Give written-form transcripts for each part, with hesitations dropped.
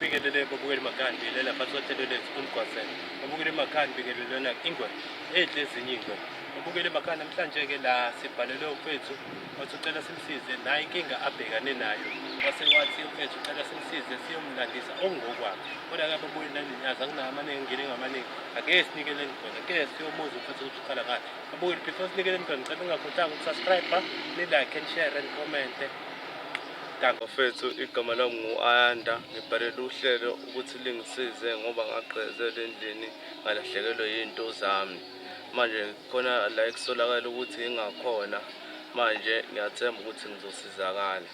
Bikelele babukeli makhaya ngibikelela phansi kohlelo lethu umgwazelo. Babukeli makhaya ngibikelelena ingwe edle ezinye ingwe. Babukeli makhaya namhlanje-ke la sibhalelwe umfethu wathi ucela simsize naye inkinga abhekane nayo. Wase wathi umfethu ucela simsize siyomlandisa okungokwakhe. Kodwa-ke ababukeli nani niyazi anginawo amaningi ngingene ngamaningi. Ake sinikeleni khona ke siyomuza umfethu ukuthi ukhala ngani. Babukeli before sinikeleni khona ngicela ningakhohlanga ukusubscribe, ni-like and share and comment. Bafethu, igama lami ngu-Ayanda, ngibhalele uhlelo ukuthi lingisize ngoba ngagqezelwa endlini ngalahlekelwa yiy'nto zami. Manje khona la ekusolakala ukuthi ngingakhona, manje ngiyathemba ukuthi ngizosizakala.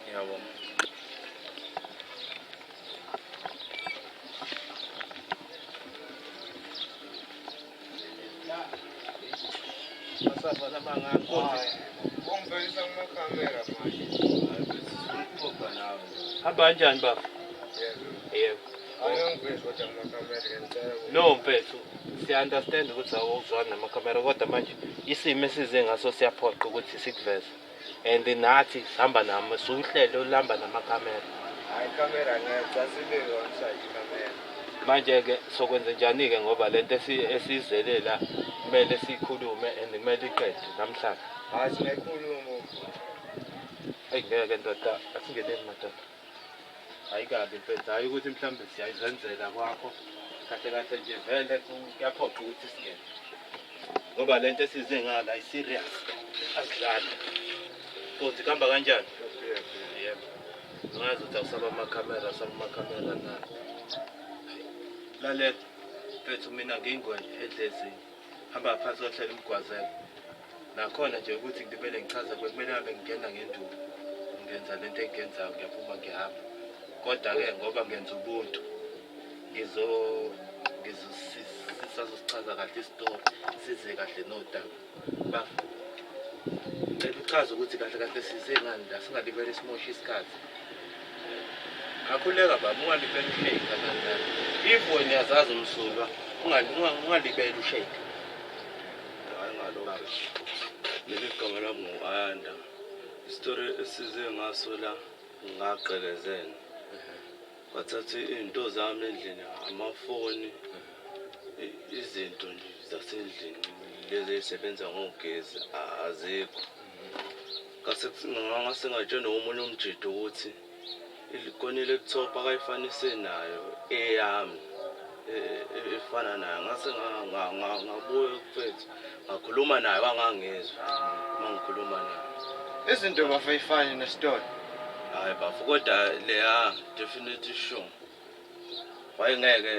Ngiyabonga. Ungibhekisa kumakhamera manje. Hamba kanjani baba? Yebo. Awungivezi kodwa kumakhamera ngicela. No mfethu, siya understand ukuthi awuzwani namakhamera kodwa manje isimo esize ngaso siyaphoqa ukuthi sikuveze. And nathi sihamba nami siwuhlelo olihamba namakhamera. Hayi camera ngeke sasibeke on side camera. Manje ke sokwenze njani ke ngoba lento esizele la kumele sikhulume and kumele iqede namhlanje. Hayi singayikhuluma. Eyi ngeke ndoda, asingeneni madoda. Hayi kabi mfethu, hayi ukuthi mhlawumbe siyayizenzela kwakho. Kahle kahle nje vele kuyaphoqa ukuthi singene. Ngoba lento esize ngala i-serious. Asidlali. Nkosi kuhamba kanjani? Yebo. Ngazi ukuthi awusaba amakhamera, awusaba amakhamera na. Lalela, mfethu mina ngiyingwenya edla ezinye. Hamba phansi kohlelo umgwazelo. Nakhona nje ukuthi ngibele ngichaza kwekumele ngabe ngingena ngenduku. Ngenza lento engiyenzayo ngiyaphuma ngihamba. Kodwa-ke ngoba ngenza ubuntu ngizo ngizosisichaza kahle isitori size kahle nodaba. Bafo, ngicela uchaze ukuthi kahle kahle size ngani la singalibele simoshe isikhathi. Akhuleka baba ungalibeli ushake nani nani. If wena uyazazi umsulwa ungalibeli ushake. Hayi ngalokho. Mina igama lami ngu-Ayanda. Isitori esize ngaso la ngagqekezela. Bathatha iy'nto zami endlini, amafoni, izinto nje zasendlini lezi ey'sebenza ngogesi azikho. Ngase ngase ngatshelwa omunye umjita ukuthi khona i-laptop akayifanise nayo eyami efana nayo. Ngase ngabuya mfethu ngakhuluma naye wangangizwa uma ngikhuluma naye. Izinto bafayifani nesitolo. Hayi bafo, kodwa leya definitely sure wayengeke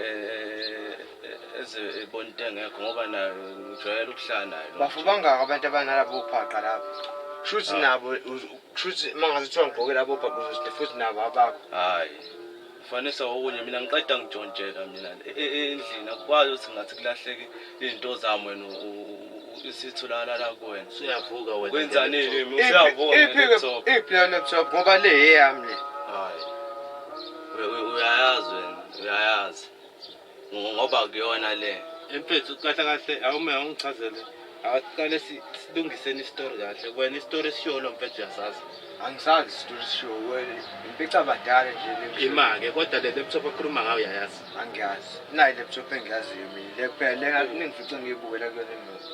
eze ebona into engekho ngoba naye ngijwayele ukuhlala naye lo Bafo mjita. bangaka abantu abanalabo phaqa lapha. Shuthi nabo shuthi mangaze kuthiwa ngigqoke labo phaqa uzothi futhi nabo abakho. Hayi ufanisa okunye, mina ngiqeda ngitshontshela mina endlini, akukwazi ukuthi ngathi kulahleke iy'nto zami wena isitholakala la kuwena. Usuyavuka wena. Kwenzani nge-laptop. kimi? Usuyavuka Iphi nge-laptop. iphi leyo laptop ngoba le eyami le. Hayi uyayazi wena, uyayazi ngoba kuyona le. Mfethu kahle kahle awume awungichazele. Asiqale silungiseni isitori kahle. Wena isitori esishiwo lo mfethu uyasazi. Angisazi isitori sishiwo wena impica abadala nje le. Ima-ke kodwa le laptop akhuluma ngayo uyayazi. Angiyazi. Nayi laptop engiyaziyo mina. Le kuphela le ningifice ngiyibukela kuyona imuvi.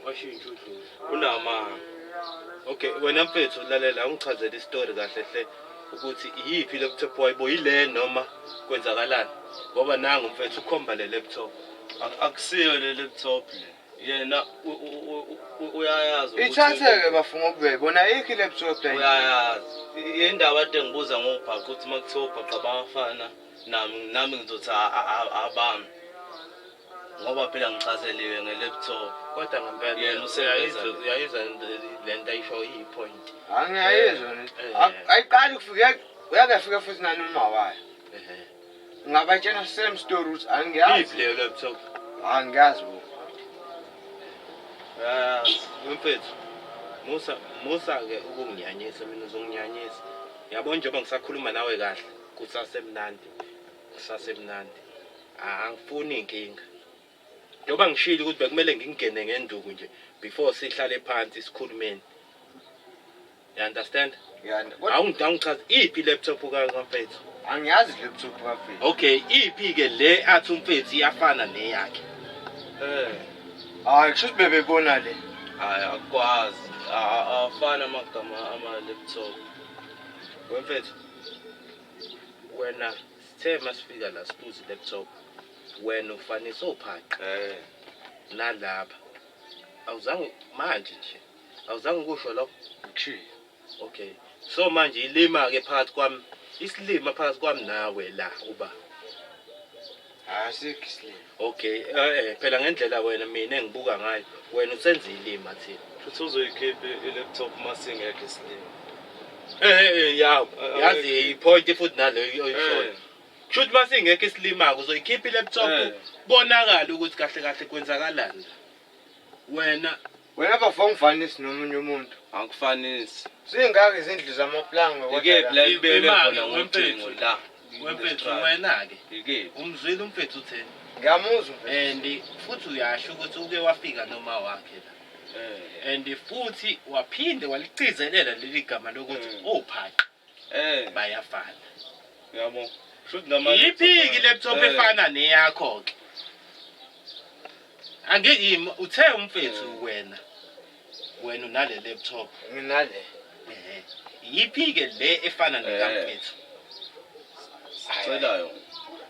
Washintsha udlozi. Unamanga. Okay, wena mfethu lalela awungichazele isitori kahle hle ukuthi iyiphi laptop wayibo yile noma kwenzakalani ngoba nangu mfethu ukhomba le laptop. Akusiyo le laptop le. Yena uyayazi ukuthi Ithatheke bafo ngoba uyayibona ayikho i-laptop la endlini. Uyayazi. Indaba ade ngibuza ngobhaqa ukuthi uma kuthiwa obhaqa bayafana nami ngizothi abami. Ngoba phela ngichazeliwe nge-laptop. Kodwa ngempela Yena useveza le. uyayizwa le nto ayisho iyi-point. Angiyayizwa le. Ayiqali kufika uyake afike futhi nani uma wayo. Ngabatshena same story ukuthi angiyazi. Iphi leyo laptop? Angiyazi bo. Uyayazi. Mfethu, musa musa ke ukunginyanyisa mina uzonginyanyisa. Yabo njengoba ngisakhuluma nawe kahle kusasemnandi. Kusasemnandi. Angifuni inkinga. Njengoba ngishilo ukuthi bekumele ngingene ngenduku nje before sihlale phansi sikhulumeni. You understand? Yeah. Awungichaza iphi laptop kamfethu? Angiyazi laptop kafethu. Okay, iphi ke le athi umfethu iyafana neyakhe? Hayi, kusho ukuthi bebebona le. Hayi, akukwazi. Afana amagama ama-laptop. Wemfethu, wena sithe masifika la sibuze i-laptop, wena ufanise ophaqa nalapha. Awuzange manje nje, awuzange ukusho lokho? Ngishiye. Okay, so manje ilima-ke phakathi kwami, isilima phakathi kwami nawe la uba. Asikho isilima. Okay, phela ngendlela wena mina engibuka ngayo, wena usenza ilima thina. Futhi uzoyikhipha i-laptop uma singekho isilima. Yawo, yazi i-point futhi naleyo oyishoyo. Kusho ukuthi uma singekho isilima-ke uzoyikhipha i-laptop, kubonakale ukuthi kahle kahle kwenzakalani la. Wena Wena bafo ngifanisi nomunye umuntu. Angikufanisi. Zingaka izindlu zamaplangwe kodwa Ikephi la. la ibele Imali, khona ngocingo wemfethu. la? Wemfethu wena-ke Ikephi? umzwile umfethu utheni? Ngiyamuzwa umfethu. And futhi uyasho ukuthi uke wafika noma wakhe la. And futhi waphinde waligcizelela leli gama lokuthi ophaqa bayafana. Yabo. Shuthi nama Yiphi-ke i-laptop efana neyakho-ke? Angiyimi, uthe umfethu wena. Wena unale laptop. Nginale. Yiphi-ke le efana nekamfethu? Sicela yona.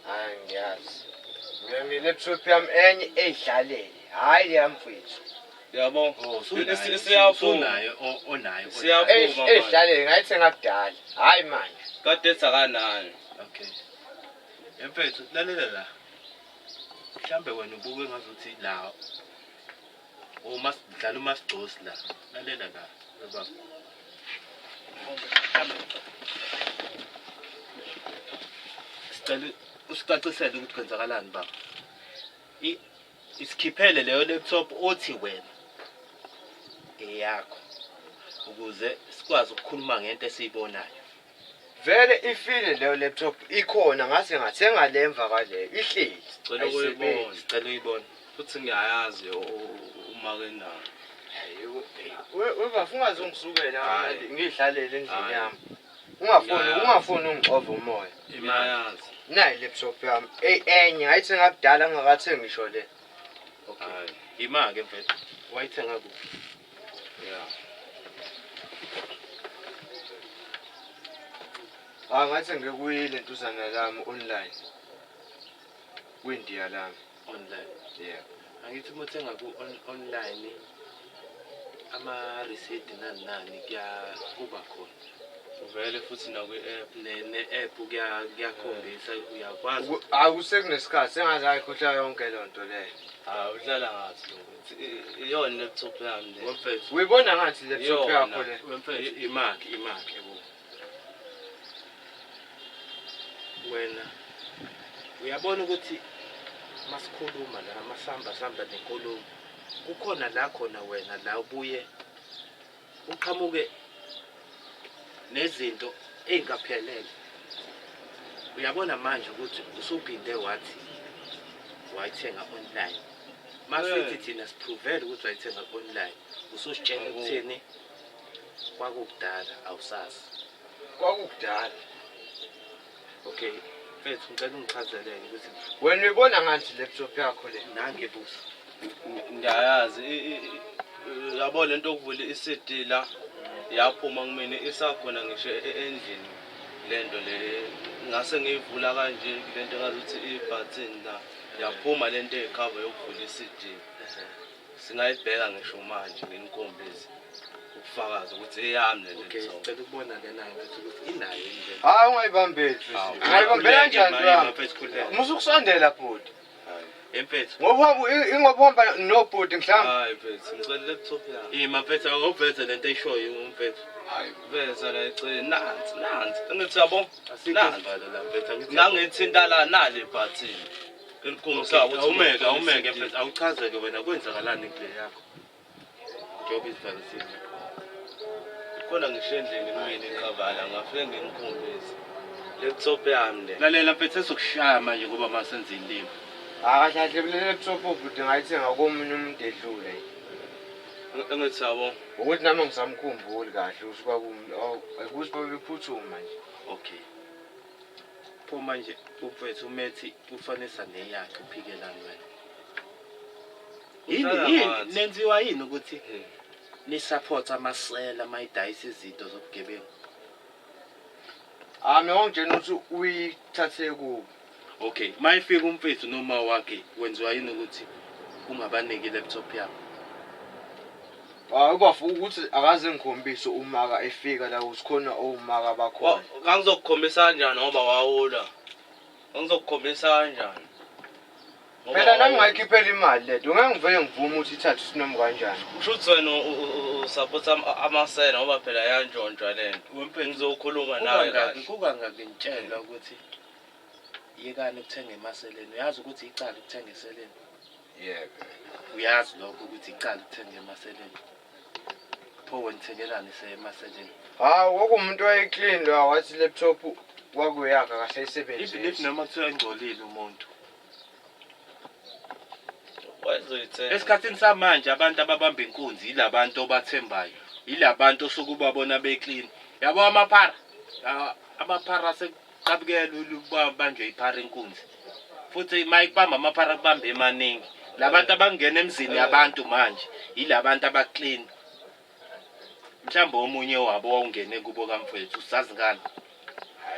Hayi, ngiyazi. Mina ngine-laptop yami enye eyidlalele. Hhayi le yamfethu. Yabo. Oh, usunayo, Siyaphuma. usunayo, onayo. Siyaphuma manje. Eyidlalele ngayithenga kudala. Hhayi manje. Kade sakanayo. Okay. Mfethu, lalela la. Mhlambe wena ubuke ngazuthi la uma sidlala umasigcosi la. Lalela la, baba. Sicela usicacisele ukuthi kwenzakalani baba. Isikhiphele leyo laptop othi wena eyakho ukuze sikwazi ukukhuluma ngento esiyibonayo. Vele ifile leyo laptop ikhona, ngase ngathenga le emva kwaleyo ihleli. Sicela ukuyibona. Sicela uyibone. Futhi ngiyayazi uma ke nayo. Weba ungazongisukela Hhayi. ngidlalele endlini Hhayi. yami. Ungafuni Ngiyayazi. ungafuni ungixova umoya. Ngiyayazi. Nayi laptop yami enye ngayithenga kudala ngingakathengi ngisho le. Okay. Hhayi. Ima-ke mfethu. Wayithenga kuphi? Yeah. Ah, ngathi ngikuyile ntuzana lami online. Kwindiya lami. Online. Yeah. Angithi uma uthenga ku online ama receipt nani nani kuba khona. Vele futhi nakwi-app. Ne app kuyakhombisa uyakwazi. Akusekunesikhathi sengaze ayikhohlwa yonke le nto leyo. Hayi, udlala ngathi lo. Iyona laptop yami le. Wemfethu. Uyibona ngathi laptop Iyona. yakho le. Wemfethu imaki imaki yebo. Wena uyabona ukuthi masikhuluma la masihamba sihamba nenkulumo kukhona la khona wena la ubuye uqhamuke nezinto ey'ngaphelele. Uyabona manje ukuthi usuphinde wathi wayithenga online. Masithi thina sipruvele ukuthi wayithenga online, ususitshela ukuthini kwakukudala awusazi. Kwakukudala. Okay, mfethu ngicela ungichazeleke ukuthi Wena uyibona ngathi laptop yakho le. nangebuso. Ngiyayazi yabo lento yokuvula i-CD la yaphuma kumina isakhona ngisho endlini lento le ngase ngiyivula kanje lento engazuthi i-button la yaphuma lento eyikhava yokuvula i-CD. Singayibheka ngisho manje nginikhombise ukufakaza ukuthi eyami le Okay, laptop. sicela ukubona lena mfethu ukuthi inayo yini le. Hayi ungayibambeli mfethu. Hawu. Ungayibambela kanjani Hayi, yami? mfethu khululeka. Musa ukusondela bhuti. Hayi. Mfethu. Ngoba ingoba uhamba nobhuti mhlawumbe. Hayi mfethu, ngicela laptop yami. Ima mfethu awuveze lento eyishoyo mfethu. Hayi veza la eceleni nansi nansi. Angithi yabo Asikho nansi. isivalo la mfethu angithi. Nangithinta la nale button. Elikhombisa ukuthi Awumeke awumeke i-CD. mfethu awuchazeke wena kwenzakalani kule yakho. Njengoba isivalo singekho. Khona ngisho endlini kumina ikhavala ngafike nginikhombise. Laptop yami le. Lalela mfethu sesokushaya manje ngoba masenza ilimi. Hayi kahle kahle le laptop bhuti ngayithenga komunye umuntu edlule. Angithi yabo Ukuthi nami ngisamkhumbuli kahle ukuthi kwakum ukuthi babephuthuma nje. Okay. Pho manje umfethu umethi ufanisa neyakhe uphikelani wena? Yini Uhlala yini ngathi. nenziwa yini ukuthi Eh. ni-support amasela mayidayisa izinto zobugebengu? Ah, mina wangitshena ukuthi uyithathe kubo. Okay, mayifika umfethu noma wakhe wenziwa yini ukuthi ungabaniki i-laptop yabo? Hayi ubafo ukuthi akaze ngikhombise umaka efika la ukuthi khona omaka bakhona. Ngangizokukhombisa kanjani ngoba wawula? Ngangizokukhombisa kanjani? Ngoba Phela nami wawula. ngayikhiphela imali lento. Ngeke ngivele ngivume ukuthi ithathe isinoma kanjani. Kusho ukuthi wena usupport amasela ngoba phela yantshontshwa le nto. Wemfethu Ngizokhuluma nawe kukangaki kahle. kukangaki ngitshelwa ukuthi yekani ukuthenga emaseleni. Uyazi ukuthi icala ukuthenga eseleni? Yebo. Uyazi lokho ukuthi icala ukuthenga emaseleni? Pho wena uthengelani emaseleni? Hawu kwakuwumuntu wayeclean lo wathi laptop kwakuyakha kahle Even if isebenzise. noma kuthiwa ingcolile umuntu. Wayezoyithenga. Esikhathini samanje abantu ababamba inkunzi yilabantu obathembayo. Yilabantu osukubabona beclean. Yabo amaphara? Ah, amaphara sekuqabukela ukubanjwe iphara inkunzi. Futhi mayikubamba amaphara kubambe emaningi. Labantu abangena emzini yabantu manje yilabantu abaclean. Mhlawumbe omunye wabo wawungene kubo kamfowethu usazi ngani?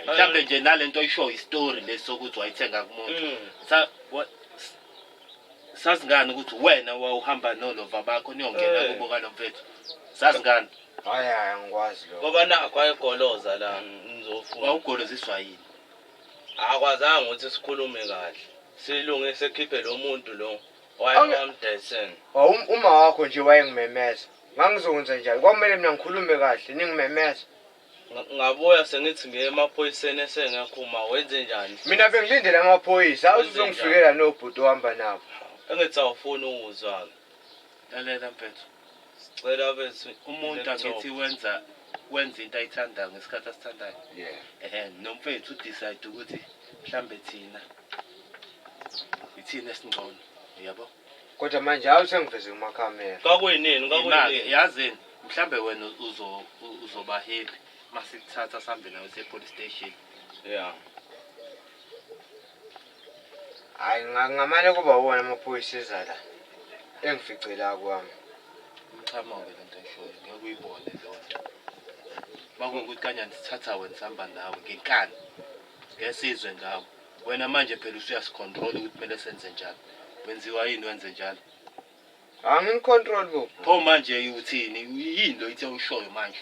Mhlawumbe nje nalento oyishoyo istory lesi sokuthi wayithenga kumuntu. Sazi ngani ukuthi wena wawuhamba nolova bakho niyongena kubo kalomfethu? Sazi ngani? Hayi hayi angikwazi lokho. Ngoba nakho ayegoloza la ngizofuna. Wawugoloziswa yini? Akwazanga ukuthi sikhulume kahle. Silungise khiphe lo muntu lo Ange- wayewamdayisela. Hawu uma wakho nje wayengimemeza. Ngangizokwenza njani? Kwakumele mina ngikhulume kahle ningimemeza. Ngabuya sengithi ngiye emaphoyiseni esengekho uma wenze njani? Mina bengilindele amaphoyisa, Wenze awuzongifikela nobhuti ohamba nabo. Engithi awufuni ukuzwa. Lalela mfethu. Sicela bethu Umuntu laptop. angithi wenza into ayithandayo ngesikhathi asithandayo. Yeah. Ehhe, nomfethu udecide ukuthi mhlambe thina ithina esingcono, uyabo? Kodwa manje hawu sengiveze kumakhamera. Kwakuyinini? Imali, Kwakuyinini? yazini mhlambe wena uzoba happy masikuthatha sihambe nawe siye police station. Yeah. Hayi ngamane kuba wona amaphoyisa eza la. Engifice la kwami. Umchamo-ke lento eshoyo ngeke uyibone leyo nto. Makuwukuthi kanjani sithatha wena sihamba nawe ngenkani ngeke sizwe ngawe. Wena manje phela usuyasicontrol ukuthi kumele senze njani. Wenziwa yini wenze njalo? Anginicontrol bo. Pho manje uthini? Yini lo ithe ushoyo manje?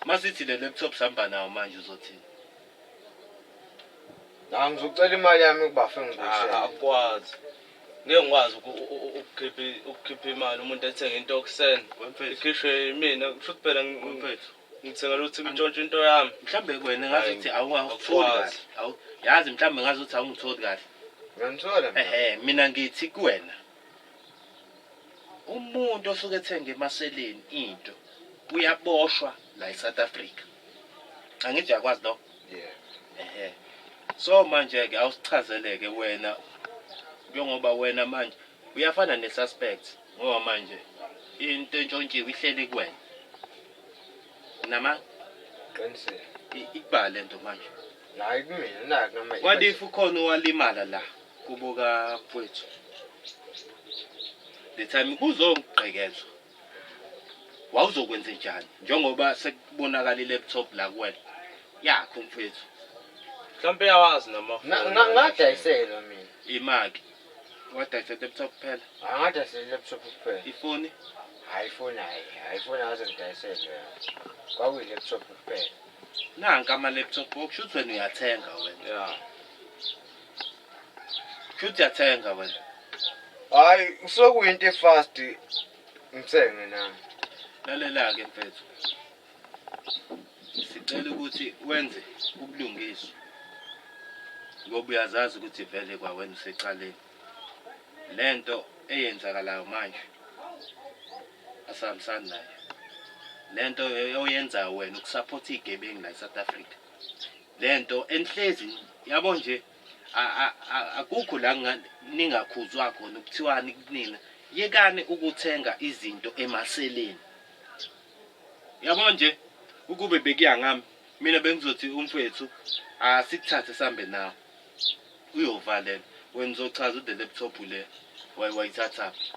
Masithi le laptop sihamba nawo manje uzothini? La ngizocela imali yami kubafe ngibuyisele. Akwazi. Ngeke ngikwazi ukukhipha imali umuntu ethenga into yokusena. Wemfethu, Ikhishwe yimina kusho ukuthi phela wemfethu. ngithengela ukuthi ngitshontshe into yami. Mhlambe wena ngazi ukuthi awungitholi kahle. Akukwazi. Yazi mhlambe ngazi ukuthi awungitholi kahle. Ngiyangithola mina. Ehhe, mina ngithi kuwena. Umuntu osuke ethenga emaseleni into uyaboshwa la eSouth Africa. Angithi uyakwazi lokho? Yeah. Ehhe. So manje ke awusichazeleke wena njengoba wena manje uyafana ne-suspect ngoba manje into entshontshiwe ihleli kuwena. Nama Qinisile. ikubala lento manje. Hayi kumina nakho noma What if ukhona owalimala la kubo kamfowethu? The time kuzogqekezwa. Wawuzokwenza njani njengoba sekubonakala i-laptop la kuwena? Yakho mfowethu. Mhlawumbe uyawazi namafoni. Ngadayiselwa mina. Imaki. Wadayisa i-laptop kuphela. Angadayisela i-laptop kuphela. Ifoni Hayi ifoni hayi, hayi ifoni akaze ngidayiselwe. Kwakuyi-laptop kuphela. nanka ama-laptop okusho ukuthi wena uyathenga wena. Yeah. Kusho ukuthi uyathenga wena. Hayi kusuke kuyinto efast ngithenge nami. Lalela-ke mfethu. Sicela ukuthi wenze ubulungiswa. Ngoba uyazazi ukuthi vele kwawena usecaleni. Lento eyenzakalayo manje asihambisani nayo. Lento oyenzayo wena ukusupport igebengu la eSouth Africa. Lento enhlezi yabo nje akukho la ningakhuzwa khona ukuthiwani kunina. Yekani ukuthenga izinto emaseleni. Yabo nje ukube bekuya ngami Mina bengizothi umfwethu asikuthathe sambe nawe. Uyovalela. Wena uzochaza ukuthi le laptop le wayithathaphi.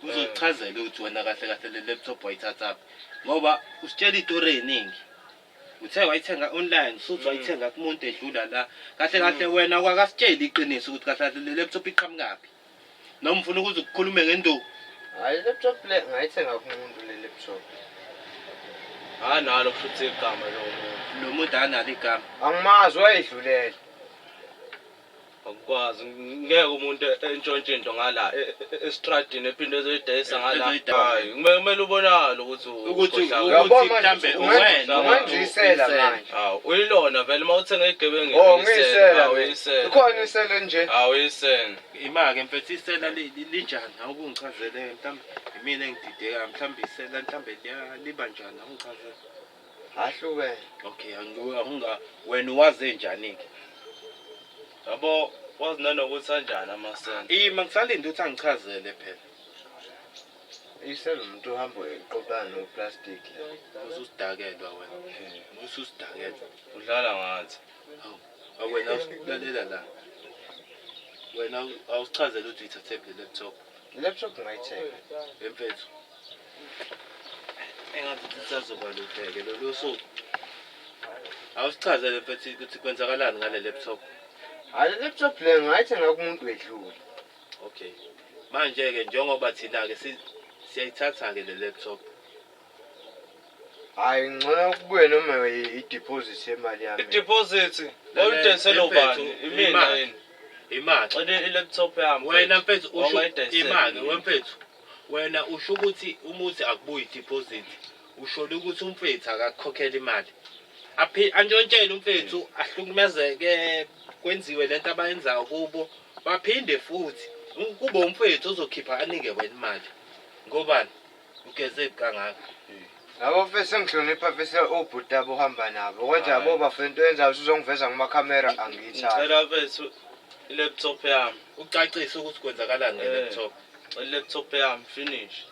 Uzochazela ukuthi wena kahle kahle le laptop wayithathaphi. Ngoba usitshela itori eziningi. Uthe wayithenga online, usuthi wayithenga kumuntu edlula la. Kahle kahle wena kwakasitsheli iqiniso ukuthi kahle kahle le laptop iqhamukaphi. Noma ufuna ukuze ukukhulume ngenduku. Hayi laptop le ngayithenga kumuntu le laptop. Analo futhi igama lowo muntu. Lo muntu analo igama. Angimazi wayedlulela. Akukwazi ngeke umuntu entshontshe into ngala estradini ephinde ezoyidayisa ngala. Ezoyidayisa. Hayi, kumele ubonakale ukuthi Ukuthi ukhohlakele. Uyabona ukuthi manje mhlambe uwena ungenzisela manje. Hawu, uyilona vele uma uthenga igebengu. Oh ngiyisela Hawu, mina. uyisela. Ikhona isele nje. Hawu, uyisela. Ima-ke mfethu isela linjani? Awukungichazele mhlawumbe imina engidideka mhlawumbe isela mhlawumbe liba njani? Awungichazele. Ahlukene. Okay, awunga wena uwaze njani-ke? Yabo, wazi nanokuthi anjani amasela. Ima ngisalinde ukuthi angichazele phela. Isele umuntu uhamba eqoqana noplastic la. Ususidakelwa wena. Ususidakelwa. Udlala ngathi. Hawu, wena awusilalela la. Wena awusichazele ukuthi uyithathe le laptop. Laptop ngayithenga. Mfethu. Engathi lisazoba lude-ke lolu suku. Awusichazele mfethu ukuthi kwenzakalani ngale laptop. Hayi le laptop le ngayithenga kumuntu wedlula. Okay. Manje-ke njengoba thina-ke siyayithatha-ke le laptop. Hayi ngcono kubuye noma i-deposit yemali yami. I-deposit wawuyidayisela ubani? Mfethu, Imina imali. yini? Imali. Cela i-laptop yami. Wena mfethu usho Wawungayidayisela imali yini? wena mfethu. Wena usho ukuthi umuthi akubuyi deposit. Usho ukuthi umfethu akakukhokhela imali. Aphi antshontshele umfethu ahlukumezeke kwenziwe lento abayenzayo kubo baphinde futhi kube umfethu ozokhipha anike wena imali. Ngobani? Ugeze kangaka. Yabo mfethu sengihlonipha mfethu obhuti abo uhamba nabo. Kodwa Hhayi. yabo bafo into yenzayo usuzongiveza kumakhamera angiyithandi. Ngicela mfethu i-laptop yami. Ucacise ukuthi kwenzakalani nge-laptop. I-laptop yami finish.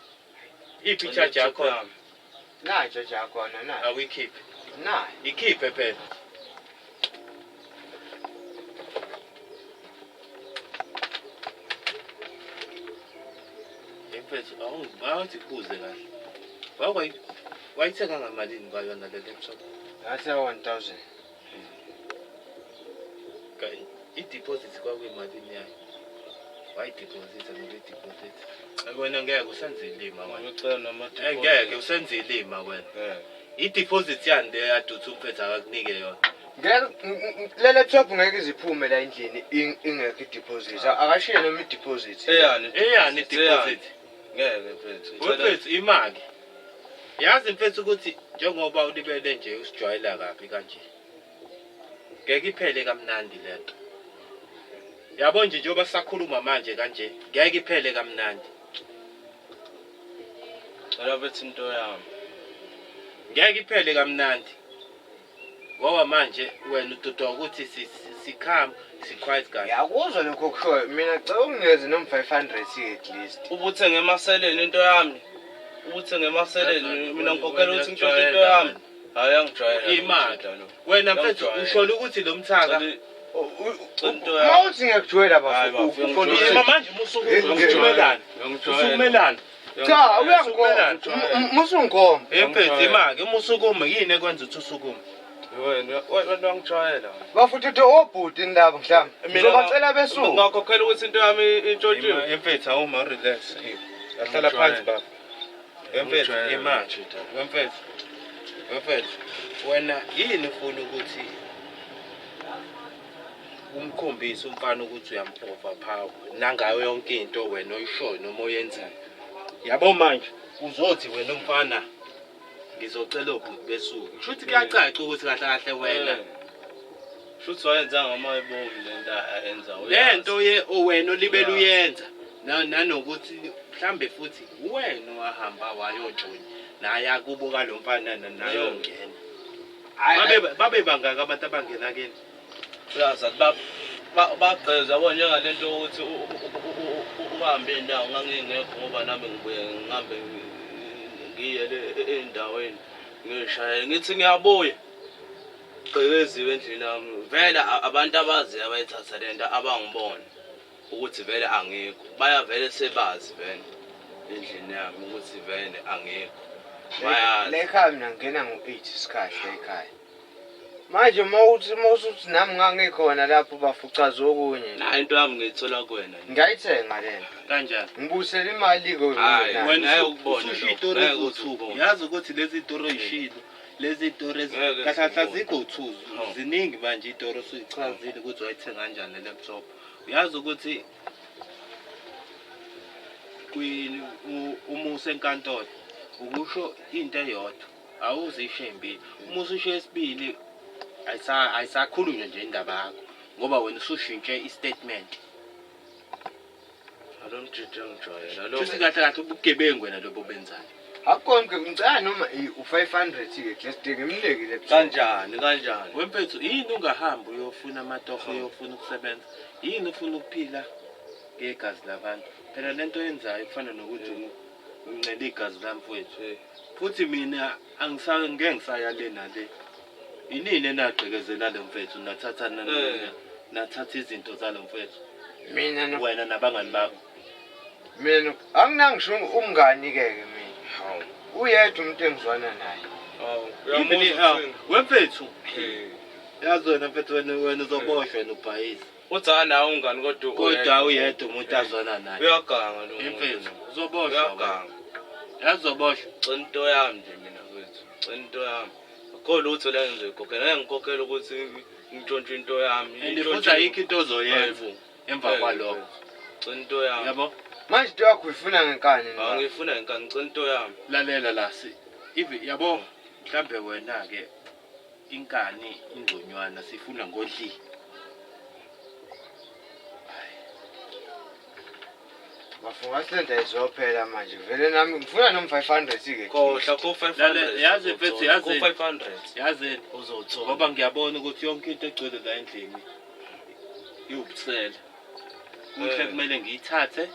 Iphi i-charger I-laptop yakhona? yami. Nayi charger yakhona nayi. Awuyikhiphe. Nayi. Ikhiphe phela. Mfethu awuthi kubuze kahle. Wake wayithenga ngamalini kwayona le laptop? Ngathenga 1000. I-deposit kwakuyimalini yayo? Wayideposita ngoba i-deposit. Wena ngeke usenze ilima wena. Ngicela nama Ngeke usenze ilima wena. I-deposit yani le yaduthi umfethu akakunike yona. Ngeke le laptop ngeke iziphume la endlini ingekho i-deposit. Akashiye noma i-deposit. Eyani Eyani i-deposit? Ngeke mfethu. Ngicela Mfethu imali. Yazi mfethu ukuthi njengoba ulibele nje usijwayela kabi kanje. Ngeke iphele kamnandi lento. Yabo nje njengoba sisakhuluma manje kanje ngeke iphele kamnandi. Ngicela mfethu into yami. Ngeke iphele kamnandi. Ngoba manje wena udodwa ukuthi sikham si-quiet kahle. Ngiyakuzwa lokho okushoyo. Mina cela unginikeze noma 500 at least. Ubuthenge emaseleni into yami. Ubuthenge emaseleni mina ngikhokhela ukuthi ngitshontshe into yami. Hayi angijwayela. Imali. Wena mfethu ushola ukuthi lo mthaka Into yami. Uma uthi ngiyakujwayela Hayi, bafo. bafo, ufuna ngiyakujwayela. Ima ukuthi manje musuku usukumelana. Usukumelana. Cha, uyangikhomba. Musungikhomba. Mfethu imali uma usukuma yini ekwenza ukuthi usukume? Wena wena wangijwayela. Bafo uthi obhuti ndaba mhlawumbe. Ngizobacela besuku. Ngakhokhela ukuthi into yami intshontshiwe. Mfethu awuma relax. Ahlala phansi baba. Mfethu imali. Mfethu. Mfethu wena yini ufuna ukuthi umkhombise umfana ukuthi uyam-overpower nangayo yonke into wena oyishoyo noma oyenzayo. Yabo manje uzothi wena umfana ngizocela obhuti besuke. Kusho ukuthi kuyacaca ukuthi kahle kahle wena Shuthi wayenza ngamabomu lento ayenza. lento ye wena olibele uyenza nanokuthi mhlambe futhi wena wahamba wayontshonya naye akubo kalo mfana nayongena. Babe bangaka abantu abangena kini? Uyazi bagqeza yabo njengalento ukuthi uhambe indawo ngangingekho ngoba nami ngibuye ngihambe ngiye le endaweni ngishayele ngithi ngiyabuya. Gqekeziwe endlini yami vele abantu abaziyo abayithatha le nto abangibona ukuthi vele angikho baya vele sebazi vele endlini yami ukuthi vele angikho bayazi. La ekhaya mina ngingena ngo-8 isikhathi la ekhaya. Manje uma uthi uma usuthi nami ngangikhona lapho bafucaza okunye. Nayi into yami ngiyithola kuwena. Ngiyayithenga le nto. Kanjani? Ngibuyisela imali-ke Hhayi, wena. Wena Ngeke ukubone ususho lokho, iy'tori ngeke eziwu-two. uzubone. Yazi ukuthi lezi iy'tori oyishilo lezi iy'tori Ngeke kahle kahle zibone. azikho u-two No. ziningi manje iy'tori osuyichazile ukuthi wayithenga kanjani le laptop. Uyazi ukuthi uma usenkantolo ukusho into eyodwa awuzisho ey'mbili. Uma ususho eyesibili ayisakhulunywa nje indaba yakho ngoba wena usushintshe i-statement. Alo mjiji angijwayela lo. Shuthi kahle kahle ubugebengu wena lobo benzayo. Akukhona ke ngicela noma u-500 ke just ngimnike le Kanjani kanjani? Wemfethu yini ungahambi uyofuna amatoho uyofuna ukusebenza? Yini ufuna ukuphila ngegazi labantu? Phela lento oyenzayo kufana nokuthi uncela igazi lami mfowethu. Futhi mina ngeke ngisaya le nale. Inini enagqekezela lo mfethu nathatha nathatha izinto zalo mfethu? Mina no Wena nabangani bakho. Mina no anginangisho umngani ke ke mina. Hawu. Uyedwa umuntu engizwana naye. Hawu. Even Uyamuzwa uthini? wemfethu. Eh. Yazi wena mfethu wena uzoboshwa wena ubhayise. Uthi anawo umngani kodwa Kodwa uyedwa umuntu azwana naye. Uyaganga lo. muntu. Mfethu uzoboshwa wena. Uyaganga. Yazi uzoboshwa. Gcina into yami nje mina mfethu. Gcina into yami. Akukho lutho la engizoyikhokhela. Ngeke ngikhokhele ukuthi ngintshontshe into yami. And futhi ayikho into ozoyenza Hayibo. emva kwalokho. Gcina into yami. Yabo? Manje into yakho uyifuna ngenkani na? Angifuna ngenkani ngicela into yami. Lalela la si even yabo mhlambe wena ke inkani ingconywana sifuna ngodli. Bafunga silenda izophela manje. Vele nami ngifuna noma 500 ke. Khohlwa ko 500. Lale, yazi mfethu, yazi. Ko 500. Yazini Uzothola. ngoba ngiyabona ukuthi yonke into egcwele la endlini iwubusela. Kuhle kumele ngiyithathe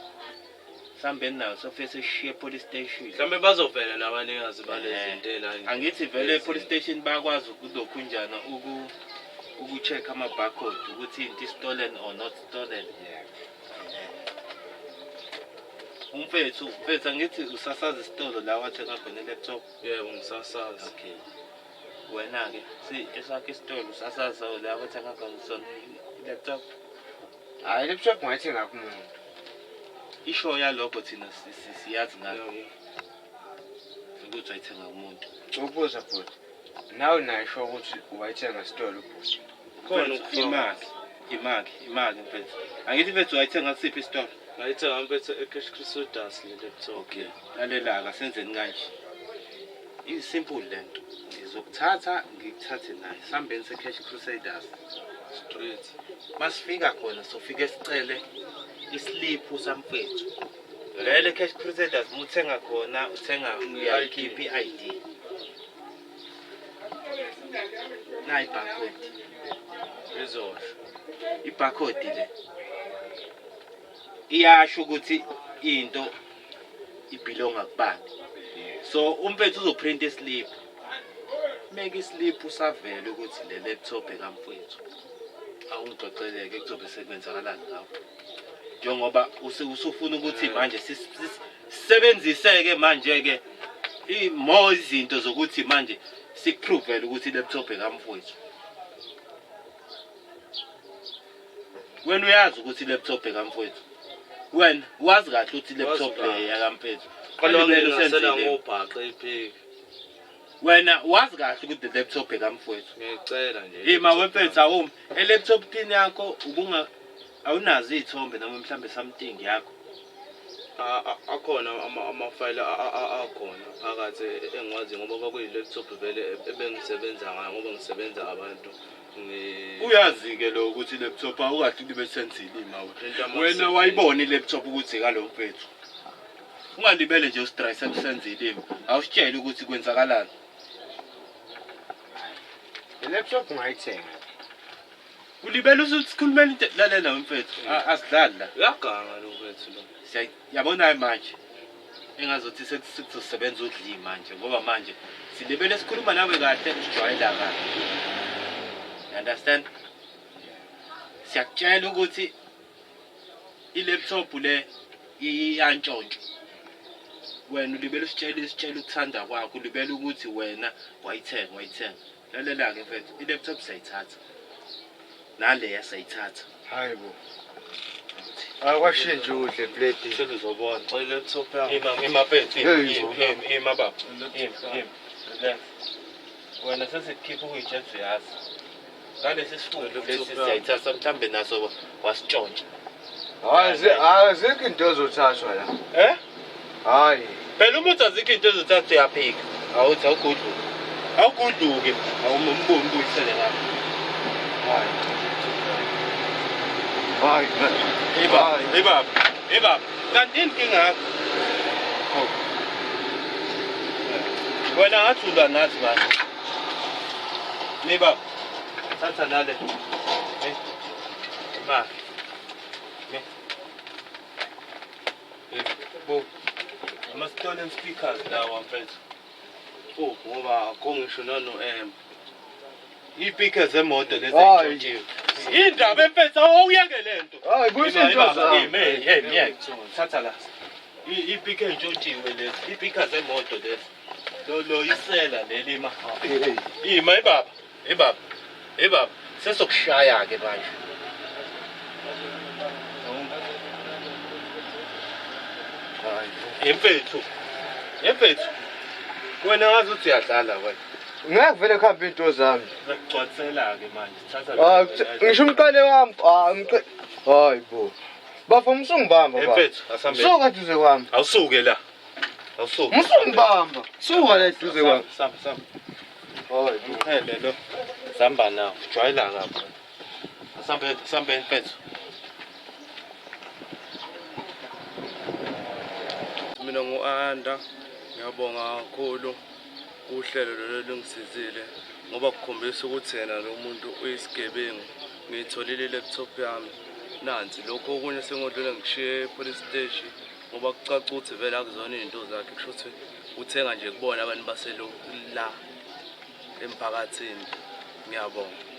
sihambeni nayo sofike sishiye e-police station. Mhlawumbe bazovela nabanikazi balezi zinto la. Angithi vele e-police station bayakwazi ukulokhunjana uku-check ama-barcode ukuthi into stolen or not stolen. Umfethu, mfethu angithi usasaza isitolo la wathenga khona i-laptop. Yebo ngisasazi. Okay. Wena-ke si esakho isitolo usasaza la wathenga khona sona i-laptop. Hayi laptop ngayithenga kumuntu. Isho yalokho thina siyazi ngakho Yebo. ukuthi wayithenga kumuntu. Ubuza bhuti. Nawe nayo ukuthi wayithenga esitolo bhuti. Khona Mfethu, imali, imali, imali mfethu. Angithi mfethu wayithenga kusiphi isitolo? Ngayithenga mfethu e-Cash Crusaders le laptop. Okay. Lalela-ke asenzeni kanje. I-simple lento. Ngizokuthatha ngikuthathe naye. Sihambeni se-Cash Crusaders. Street. Masifika khona sofike sicele isliphu samfethu. Vele Cash Crusaders uma uthenga khona uthenga uyayikhipha i-ID. Nayi i-barcode. Izosho. I-barcode le iyasho ukuthi into ibhilonga kubani. So umfethu uzoprint islip. Make islip usavele ukuthi le laptop ekamfethu. Awungixoxeleke kuzobe sekwenzakalani ngawo. Njengoba usufuna ukuthi manje sisebenzise-ke manje-ke more izinto zokuthi manje sikuprovele ukuthi i-laptop ekamfowethu. Wena uyazi ukuthi i-laptop ekamfowethu. Wena wazi kahle ukuthi i-laptop Wazi kahle. yakamfethu. Qala Walibele wangingasela usenzile. ngobhaqa iphiki. Wena wazi kahle ukuthi i-laptop ekamfowethu. Ngiyicela nje. Ima wemfethu awumi. E-laptopini yakho ubunga awunazo iy'thombe noma mhlambe something yakho. Akhona amafayili akhona phakathi engiwazi ngoba kwakuyi-laptop vele ebengisebenza ngayo ngoba ngisebenza abantu. Uyazi-ke lo ukuthi i-laptop awukahle libe senzile ima Into ama- wena wayibona i-laptop ukuthi ekalo mfethu. Ungalibele nje usidrayise kusenzile ima. Awusitshele ukuthi kwenzakalani. Le laptop ngayithenga. Ulibele ususikhulumela into lalela mfethu. Asidlali la. Uyaganga lo mfethu lo. Yabona manje engazothi sekuzosebenza udli manje ngoba manje silibele sikhuluma nawe kahle usijwayela kahle. You understand? Siyakutshela ukuthi i-laptop le iyantshontshwa. Wena ulibele usitshela isitshela ukuthanda kwakho, ulibele ukuthi wena wayithenga wayithenga. Lalela-ke mfethu, i-laptop siyayithatha. Naleya siyayithatha. Hayi bo. Akwashintsha ukudla epletini. Seluzobona. Cela i-laptop yami. Ima ima mfethu, ima Hey, ima ima, ima baba. Ima ima. Relax. Wena sesikukhipha ukuyitshela uyazi. Ngalesi sifundo lesi siyayithatha mhlambe naso wasitshontsha. Hayi, azikho into ezothathwa la. Eh? Hayi. Phela uma uthi azikho into ezothatha uyaphika. Awuthi awugudluki. Awugudluki. Awumbuyisele ngapha. Hayi. Hayi. Hey baba, hey baba, hey baba. Kanti yini inkinga yakho? Wena ngathi ulwa nathi manje. Mi baba. Thatha nale. Hey. Ma. Mi. Hey, bo. Ama stolen speakers lawa mfethu. Oh, ngoba akho ngisho nano-M. Iy'speakers zemoto lezi Hayi. ey'ntshontshiwe. Indaba emfethu awuyeke lento. Hayi, kuyisa into zami. Hey, hey, thatha la. Iy'speaker ey'ntshontshiwe lezi, iy'speaker zemoto lezi. Lo lo isela leli ma. Hey. Ima ibaba, ibaba, ibaba. Sesokushaya ke manje. Hayi. Imfethu. Imfethu. Wena ngazi ukuthi uyadlala wena. Ngeke vele kuhambe into zami. Ngikucwathela ke manje. Thatha Hayi, ngisho umqale wami. Hayi, umqale. Hayi bo. Bafo musungibamba baba. Imfethu, asambe. Suka duze kwami. Awusuke la. Awusuke. Musungibamba. Suka la duze kwami. Samba, samba. Hayi bo. Uphele lo. Samba nawo. Jwayela ngapha. Asambe, sambe mfethu. Mina ngu-Anda, ngiyabonga kakhulu uhlelo lolu olungisizile ngoba kukhombisa ukuthi yena lo muntu uyisigebengu. Ngiyitholile i-laptop yami. Nansi lokho okunye sengodlule ngishiye e-police station ngoba kucaca ukuthi vele akuzona iy'nto zakhe, kusho ukuthi uthenga nje kubona abantu baselo la emphakathini. Ngiyabonga.